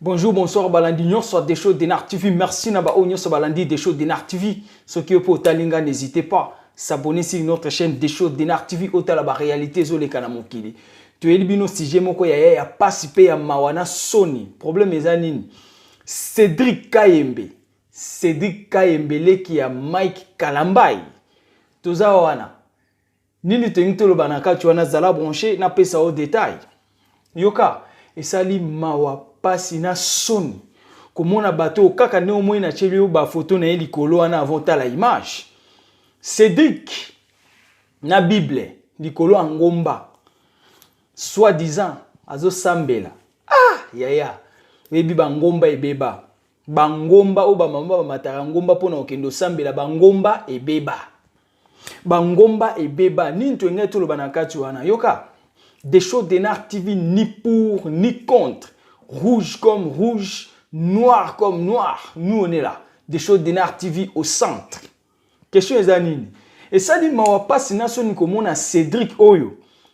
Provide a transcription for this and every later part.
Bonjour, bonsoir, balandi nyonso Desho Denar TV. Merci na ba oyo nyonso balandi Desho Denar TV. Soki yo pe otali nga, n'hésitez pas s'abonner sur notre chaîne Desho Denar TV, otala ba réalité ezoleka na mokili. Toyeli bino sujet moko ya ya pasi pe ya mawa na soni. Problème eza nini? Cédric Kayembe. Cédric Kayembe leki ya Mike Kalambay. Toza wana. Nini tolingi toloba na kati wana? Zala branché, napesa yo détail. Yoka, esali mawa, pasi na soni komona bato oyo kaka ndenge omoni natieli yo bafoto na ye likolo wana. Avant tala image, Cédric na Bible likolo ya ngomba, soi-disant azosambela. Ah yaya, oyebi bangomba ebeba, bangomba oyo bamama bamataka ngomba mpona kokende osambela, bangomba ebeba, bangomba ebeba. Nini tolingai toloba na kati wana? Yoka, Desho Denar TV, ni pour ni contre, rouge comme rouge, noir comme noir, nous on est là. Desho Denar TV au centre. Question eza nini? Esali mawa, pasi na soni komona Cédric oyo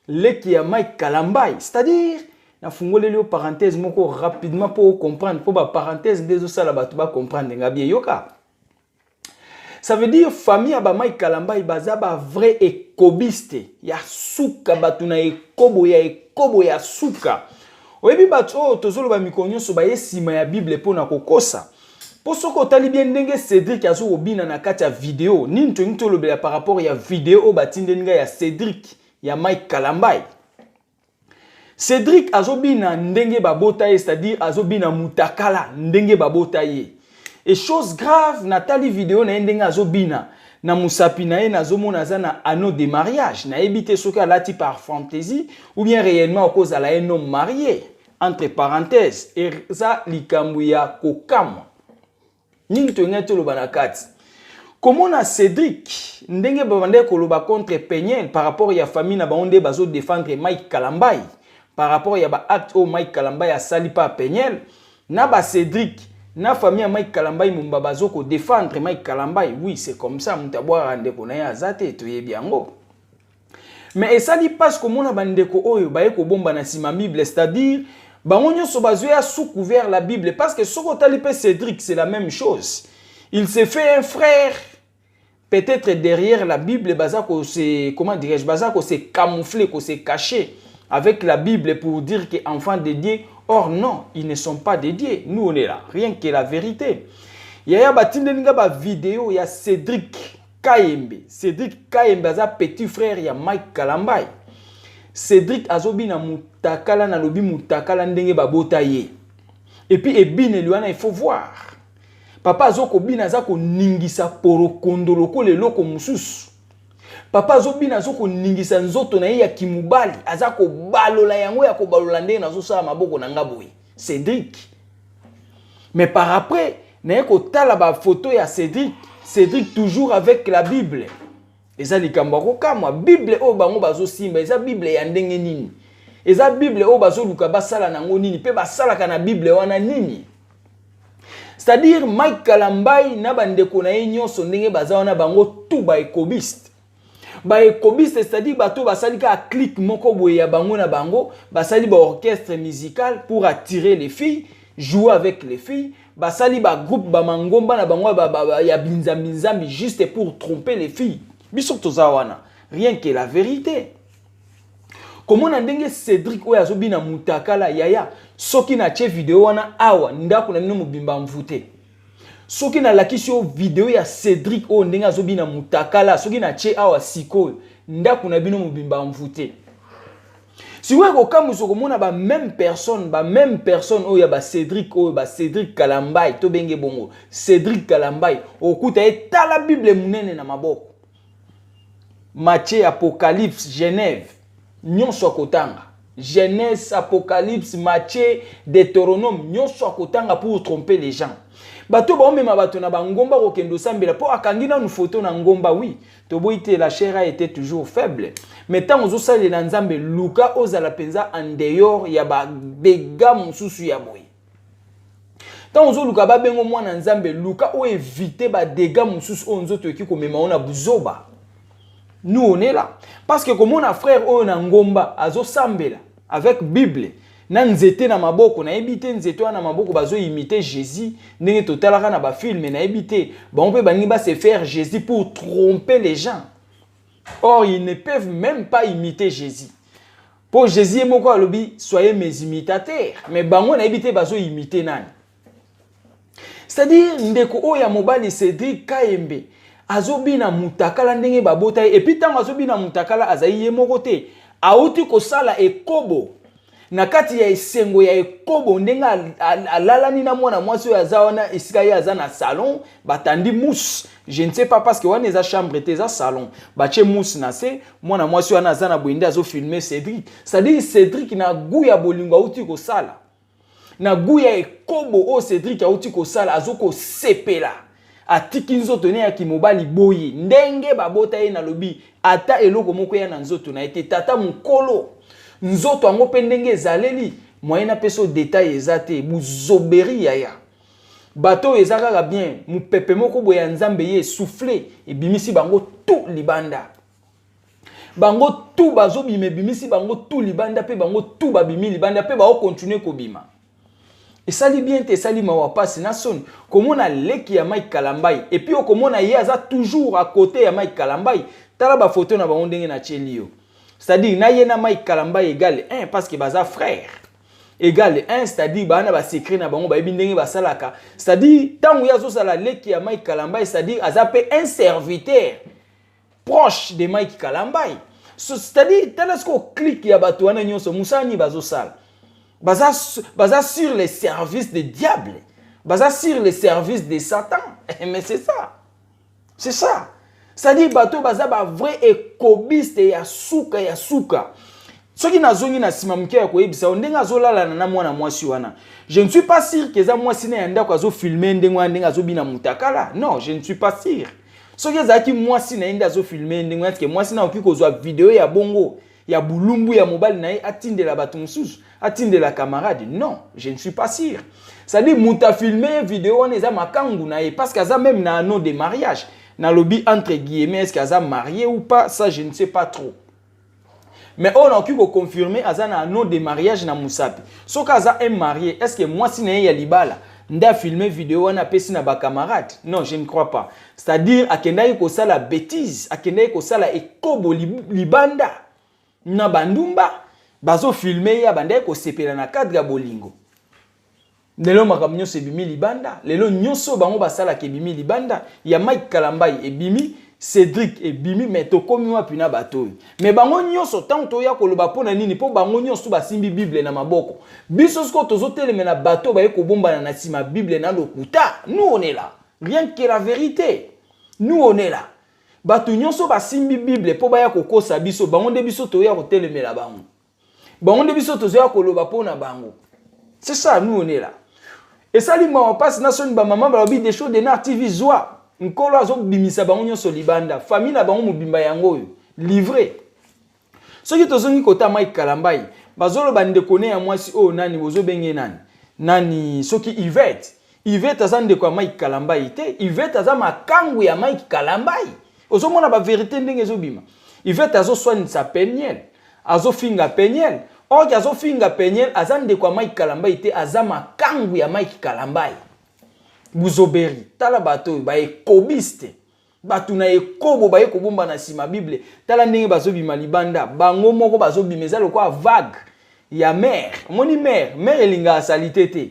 leki ya Mike Kalambay. C'est-à-dire, nafungoleli yo parenthèse moko rapidement mpo comprendre, mpo baparenthèse nde ezosala bato bacomprendre nga bien. Yoka, ça veut dire famille ya bamike Kalambay baza bavrai ekobiste ya suka, bato na ekobo ya ekobo ya suka. Oyebi, bato oyo tozoloba mikolo nyonso baye nsima ya Bible mpona kokosa. Mpo soki otali bien ndenge Cédric azokobina na kati ya video, nini tolingi tolobela par rapport ya video oyo batindeli ngai ya Cédric ya Mike Kalambay? Cédric azobina ndenge babota ye, c'est-à-dire azobina mutakala ndenge babota ye. Et chose grave, natali video na ye ndenge azobina, na mosapi na ye nazomona aza na anneau de mariage. Nayebi te soki alati par fantaisie ou bien réellement okozala un homme marié. Entre parenthèse, eza likambo ya kokamwa. Nini tolingai toloba na kati? Komona Cédric ndenge babandaki koloba contre Peniel par rapport ya famille na bango, nde bazodéfendre Mike Kalambay par rapport ya baacte oyo Mike Kalambay asali pa Peniel, na bacédric na famille ya Mike Kalambay momba bazokodéfendre Mike Kalambay. Oui, c'est comme ça, moto abwakaka ndeko na ye aza te, toyebi yango. Mais esali mpasi komona bandeko oyo baye kobomba na nsima Bible, c'est-à-dire bango nyonso bazoya sous couvert la Bible. Parce que soki otali mpe Cédric, c'est la même chose, il se fait un frère peut-être derrière la Bible. Baza ko se, comment dirais-je, baza ko se camoufler, ko se cacher avec la Bible pour dire que enfant de Dieu. Or non, ils ne sont pas de Dieu. Nous on est là, rien que la vérité. Yaya, batindeli nga bavideo ya Cédric Kayembe. Cédric Kayembe aza petit frère ya Mike Kalambay. Cédric azobina mutakala, nalobi mutakala ndenge babota ye. Et puis ebineli wana, il faut voir, papa azokobina, aza koningisa porokondo lokola eloko mosusu. Papa azobina, azokoningisa nzoto na ye ya kimobali, aza kobalola yango ya kobalola ndenge nazosala maboko na nga boye, Cédric. Mais par après naye kotala bafoto ya Cédric, Cédric toujours avec la Bible. Eza likambo ya kokamwa. Bible oyo bango bazosimba eza Bible ya ndenge nini? Eza Bible oyo bazoluka basala nango nini? Mpe basalaka na Bible wana nini? C'est-à-dire Mike Kalambay na bandeko na ye nyonso ndenge baza wana, bango tout baekobiste, baekobiste, c'est-à-dire bato basali kaka clique moko boye ya bango na bango, basali baorchestre musical pour attirer les filles, jouer avec les filles, basali bagroupe, bamangomba na bango ya binzambi-nzambi juste pour tromper les filles. Biso toza wana, rien que la vérité. Komona ndenge Cédric oyo azobina mutakala, yaya, soki natie video wana awa, ndako na bino mobimba mvute. Soki nalakisi yo video ya Cédric oyo ndenge azobina mutakala, soki natie awa sikoyo, ndako na bino mobimba mvute. Sikoyo ekokamwisa komona bameme personne, bameme personne oyo ya bacédric oyo, bacédric Kalambai, tobenge bongo Cédric Kalambai, okuta ye, tala Bible monene na maboko, Matthieu, Apocalypse, Genève, nyonso akotanga, Genèse, Apocalypse, Matthieu, Deutéronome, nyonso akotanga pour tromper les gens. Bato baomema bato na bangomba kokende osambela mpo akangi nanu foto na ngomba. Oui, toboyi te, la chair a été toujours faible, mais ntango ozosalela Nzambe, luka ozala mpenza en dehors ya badega mosusu ya boye. Ntango ozoluka babengo mwana Nzambe, luka oéviter badega mosusu oyo nzoto ekoki komema o na buzoba. Nous on est là, parce que komona frère oyo na ngomba azosambela avec Bible. Na nzete na maboko, nayebi te nzete wana na maboko bazoimiter Jésus ndenge totalaka na bafilms. Nayebi te, bango mpe balingi base faire Jésus pour tromper les gens. Or ils ne peuvent même pas imiter Jésus, mpo Jésus ye moko alobi: "Soyez mes imitateurs." Mais bango, nayebi te bazoimiter nani. C'est-à-dire ndeko oyo ya mobali Cédrik Kayembe azobina mutakala ndenge babota ye. Et puis ntango azobina mutakala, azali ye moko te. Auti kosala ekobo na kati ya esengo ya ekobo, ndenge alalani na mwana mwasi oyo aza wana. Esika ye aza na salon, batandi mousse, je ne sais pas, parce que wana eza chambre te, eza salon. Batie mousse na se, mwana mwasi wana aza na boye nde azofilmer Cédrik. C'est-à-dire Cédrik na goût ya bolingo auti kosala, na goût ya ekobo oyo Cédrik auti kosala, azokosepela, atiki nzoto ne ya kimobali boye ndenge babota ye. Nalobi ata eloko moko ya na nzoto na ye te. Tata mokolo, nzoto yango mpe ndenge ezaleli, moyen napesa o détail eza te. Buzoberi yaya, bato oyo eza kaka bien. Mopepe moko boye ya Nzambe ye esouffler, ebimisi bango tu libanda. Bango tu bazobima, ebimisi bango tu libanda, mpe bango tu babimi libanda, mpe baocontinuer kobima. Esali bien te, esali mawa, pasi na soni komona leki ya Mike Kalambai. Et puis okomona ye aza toujours à côté ya Mike Kalambai. Tala bafoto na bango ndenge natieli yo. C'est-à-dire na ye na Mike Kalambai égale 1, parce que baza frère égale 1. C'est-à-dire baa na basecret na bango, bayebi ndenge basalaka. C'est-à-dire ntango ye azosala leki ya Mike Kalambai, c'est-à-dire aza mpe un serviteur proche de Mike Kalambai. So, c'est-à-dire tala sikoyo clique ya bato wana nyonso, mosala nini bazosala? Baza sur les services de diable, baza sur les services de Satan. Mais c'est ça, c'est ça. C'est-à-dire bato baza bavrai ekobiste ya suka ya suka. Soki nazongi na nsima moke ya koyebisa yo ndenge azolalana na mwana mwasi wana, je ne suis pas sûr ke eza mwasi na ya ndako azofilmer ndenge wana, ndenge azobina mutakala. Non, je ne suis pas sûr. Soki ezalaki mwasi na ye nde azofilmer ndenge wana, tike mwasi na akoki kozwa video ya bongo ya bulumbu ya mobali na ye, atindela bato mosusu, atindela camarade? Non, je ne suis pas sûr. C'est-à-dire moto afilmer video wana eza makangu na ye, parce que aza même na anneau de mariage. Nalobi entre guillemets, est-ce que aza marié ou pas, ça je ne sais pas trop. Mais oyo nakoki koconfirmer, aza na anneau de mariage na mosapi. Soki aza un marié, est ce que mwasi na ye ya libala nde afilmer video wana, apesi na bacamarade? Non, je ne crois pas. C'est-à-dire akendaki kosala bêtise, akendaki kosala ekobo libanda na bandumba, bazofilmer ye, abandaki kosepela na cadre ya bolingo. Lelo makambo nyonso ebimi libanda. Lelo nyonso bango basalaka ebimi libanda. Ya Mike Kalambai ebimi, Cédrik ebimi. Mais tokomi wapi na bato oyo? Mais bango nyonso, ntango toya koloba mpo na nini? Mpo bango nyonso basimbi Bible na maboko. Biso sikoyo tozotelemela bato baye kobombana na nsima Bible na lokuta. Nous, on est là, rien que la vérité. Nous, on est là. Bato nyonso basimbi Bible mpo baya kokosa biso, bango nde biso toya kotelemela bango, bango nde biso tozoya koloba mpo na bango. C'est ça, nous, on est là. Esali mawa, mpasi na soni. Bamama balobi: "Desho Denar TV, zwa Nkolo azobimisa bango nyonso libanda." Famille na bango mobimba yango oyo livré. Soki tozongi kota Mike Kalambai, bazoloba ndeko ne ya mwasi oyo nani, bozobenge nani nani, soki Ivete. Ivete aza ndeko ya Mike Kalambai te. Ivete aza makangu ya Mike Kalambai. Ozomona bavérité ndenge ezobima. Ivete azoswanisa Peniel, azofinga Peniel. Or azofinga Peniel, aza ndeko ya Mike Kalambai te, aza makangu ya Mike Kalambai. Buzoberi, tala bato oyo baekobiste, bato na ekobo baye kobomba na nsima Bible. Tala ndenge bazobima libanda, bango moko bazobima. Eza lokola vague ya mer. Omoni mer, mer elingaka saleté te,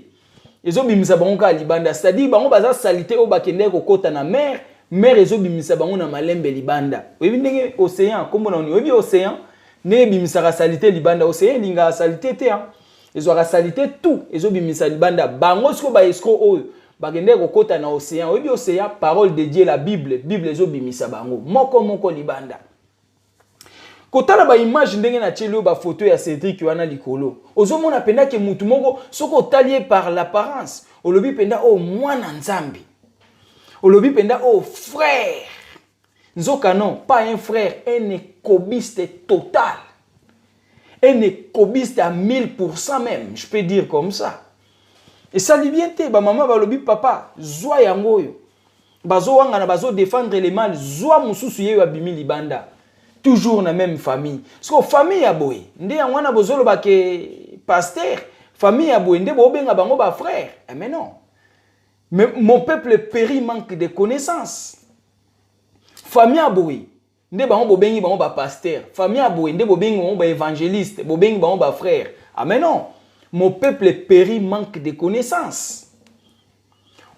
ezobimisa bango kaka libanda. C'est-à-dire bango baza saleté oyo bakendeki kokɔta na mer, mer ezobimisa bango na malembe libanda. Oyebi ndenge océan, nkombo na nini? Oyebi océan ndenge ebimisaka saleté libanda? Océan elingaka saleté te, ezwaka saleté tout, ezobimisa libanda. Bango sikoyo baescrocs oyo bakendeki kokɔta na océan, oyebi océan? Parole de Dieu, la Bible. Bible ezobimisa bango moko moko libanda. Kotala baimage ndenge natieli oyo, bafoto ya Cédrik wana likolo, ozomona mpenza ke mutu moko, soki otali ye par l'apparence, olobi mpenza oyo mwana Nzambe, olobi mpenza oyo frère. Nzoka non, pas un frère, un écobiste total, un écobiste à 1000% même, je peux dire comme ça. Esali bien te. Bamama balobi: "Papa, zwa yango oyo." Bazowangana, bazodéfendre le mal. Zwa mosusu, ye oyo abimi libanda, toujours na même famille. Siko famille ya boye nde yango wana bozoloba ke pasteur, famille ya boye nde bobenga bango bafrère. Eh, mais non, mais mon peuple périt manque de connaissance. Famille ya boye nde bango bobengi bango bapasteur, famille ya boye nde bobengi bango baévangéliste, bobengi bango bafrère. Ah mais non, mon peuple périt manque de connaissance.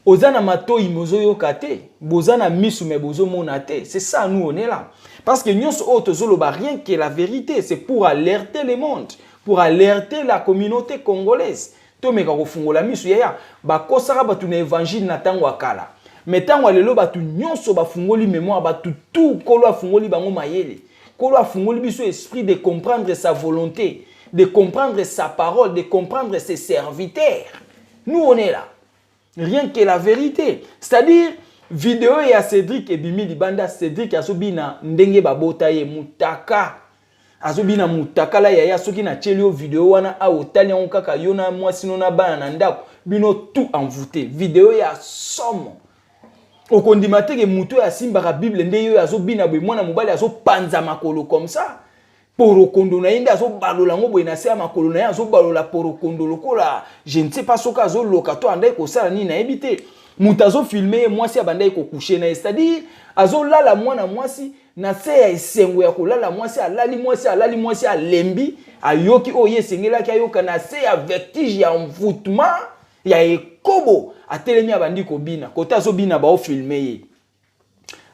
Oza na matoi mais ozoyoka te, boza na misu mais bozomona te. C'est ça, nous on est là parce que nyonso oyo tozoloba, rien que la vérité, c'est pour alerter le monde, pour alerter la communauté congolaise. Tomeka kofungola miso. Yaya, bakosaka bato na évangile na ntango ya kala, mais ntango ya lelo bato nyonso bafungoli mémoire, bato tout, Nkolo afungoli bango mayele, Nkolo afungoli biso esprit de comprendre sa volonté, de comprendre sa parole, de comprendre ses serviteurs. Nous on est là, rien que la vérité. C'est-à-dire video ya Cédric ebimi libanda. Cédric azobina ndenge babota ye, mutaka, azobina mutakala. Yaya, soki natieli yo video wana awa, otali yango kaka, yo na mwasi no na bana na ndako, bino tout envoûté. Video ya somo, okondima te ke motu oyo asimbaka Bible nde ye oyo azobina boye. Mwana mobali azopanza makolo comme ça, porokondo na ye nde azobalola yango boye na se ya makolo na ye, azobalola porokondo lokola je ne sais pas soki azoloka to andaki kosala nini, nayebi te. Moto azofilmer ye, mwasi abandaki kocoucher na ye, c'est-à-dire azolala mwana mwasi na se ya esengo ya kolala mwasi. Alali mwasi, alali mwasi, alembi, ayoki oyo ye esengelaki ayoka na se ya vertige ya envoûtement ya ekobo. Atelemi, abandi kobina kote, azobina, baofilmer ye.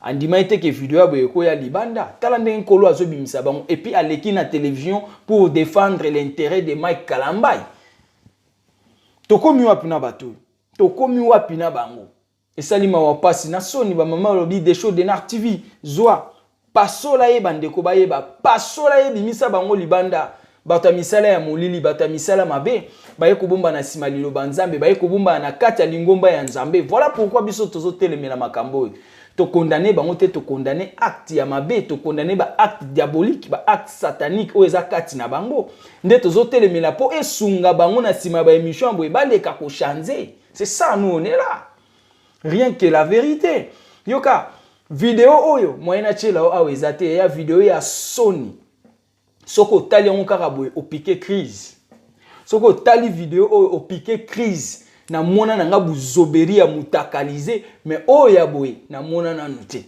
Andima ete ke video ya boye ekoya libanda. Tala ndenge Nkolo azobimisa bango. Et puis aleki na télévision pour défendre l'intérêt de Mike Kalambai. Tokomi wapi na bato oyo? Tokomi wapi na bango? Esali mawa, pasi na soni. Bamama balobi Desho Denar TV, zwa pasola ye, bandeko bayeba, pasola ye, bimisa bango libanda. Bato ya misala ya molili, bato ya misala mabe, baye kobomba na nsima liloba Nzambe, baye kobomba na kati ya lingomba ya Nzambe. Voilà pourquoi biso tozotelemela makambo oyo. Tocondamner bango te, tocondamner acte ya mabe, tocondamner baacte diabolique, baacte satanique oyo eza kati na bango nde tozotelemela, mpo esunga bango na nsima ya baémission ya boye baleka kochanger. C'est ça, nous on est là, rien que la vérité. Yoka video oyo, moyen natiela yo awa eza te. Ya video ya soni, soki otali yango kaka boye, opiquer crise. Soki otali video oyo, opiquer crise. Namona na nga buzoberi ya mutakalize, mais oyo ya boye namona nanu te,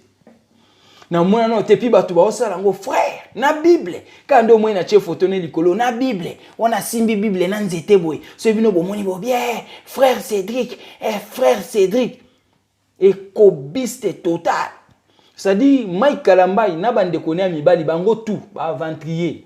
namona nanu te. Mpi bato baosala yango frère na Bible kaka nde omoi natie foto ne likolo na Bible wana, asimbi Bible na nzete boye. Soki bino bomoni bobie frère Cédric, eh, frère Cédric ekobiste total. C'est-à-dire Mike Kalambai na bandeko ne ya mibali, bango tout baaventurier,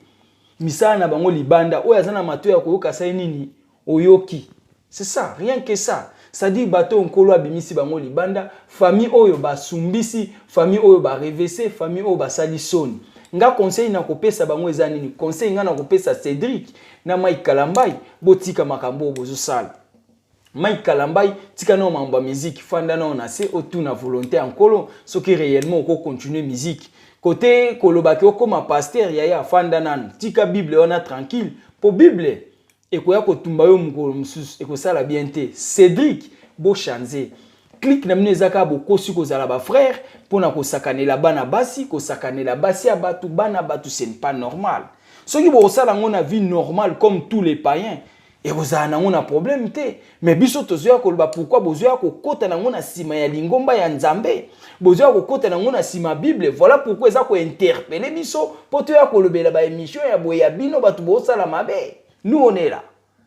misala na bango libanda. Oyo aza na matoi ya koyoka, sai nini oyoki? C'est ça, rien que ça. C'est-à-dire bato Nkolo abimisi bango libanda, famille oyo basumbisi, famille oyo barevese, famille oyo basali soni. Nga conseil na kopesa bango eza nini? Conseil nga na kopesa Cédric na Mike Kalambai: botika makambo oyo bozosala. Mike Kalambai, tika nao mambo ya musique, fanda nao na se, otuna volonté ya Nkolo soki réellement okocontinuer musique. Kote kolobaki okóma pasteur, yaya, fanda nanu, tika Bible wana tranquille, mpo Bible ekoya kotumba yo mokolo mosusu, ekosala bien te. Cédric, bochanger clique na bino. Eza kaka bokosi kozala bafrère mpona kosakanela bana basi, kosakanela basi ya bato, bana bato, ce n'est pas normal. Soki bokosala yango na vie normale comme tous les païens, ekozala nango na problème te. Mais biso tozoya koloba pourquoi bozoya kokɔta nango na nsima ya lingomba ya Nzambe, bozoya kokɔta nango na nsima ya Bible. Voilà pourquoi eza kointerpeller biso mpo toya kolobela baémission ya boye ya bino bato bosala mabe. Nous on est là,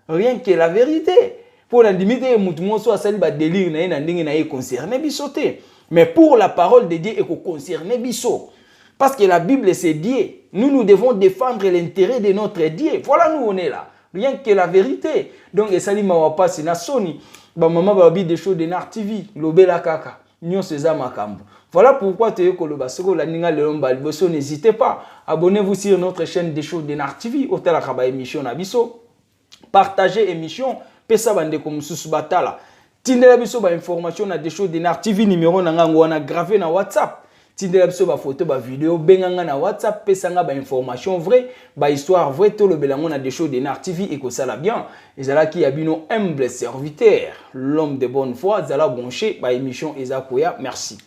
rien que la vérité, mpo na ndimi te motu moko asali badélire na ye na ndenge na ye, concerne biso te. Mais pour la parole de Dieu ekoconcerne biso, parce que la Bible, c'est Dieu. Nous, nous devons défendre l'intérêt de notre Dieu. Voilà, nous on est là, rien que la vérité. Donc esali mawa, pasi na soni. Bamama balobi Desho Denar TV, lobela kaka nyonso eza makambo. Voilà pourquoi toye koloba. Soki olandi nga lelo mbala liboso, n'hésitez pas, abonnez-vous sur notre chaîne Desho Denar TV, otalaka baémission na biso, partagez émission, pesa bandeko mosusu batala, tindela biso bainformation na Desho Denar TV. Numéro na ngango wana grave na WhatsApp. Tindela biso bafoto, bavideo, benga nga na WhatsApp, pesa nga bainformation vrai, bahistoire vrai, tolobela yango na Desho Denar TV, ekosala bien. Ezalaki ya bino humble serviteur, l'homme de bonne foi. Zala branché, baémission eza koya. Merci.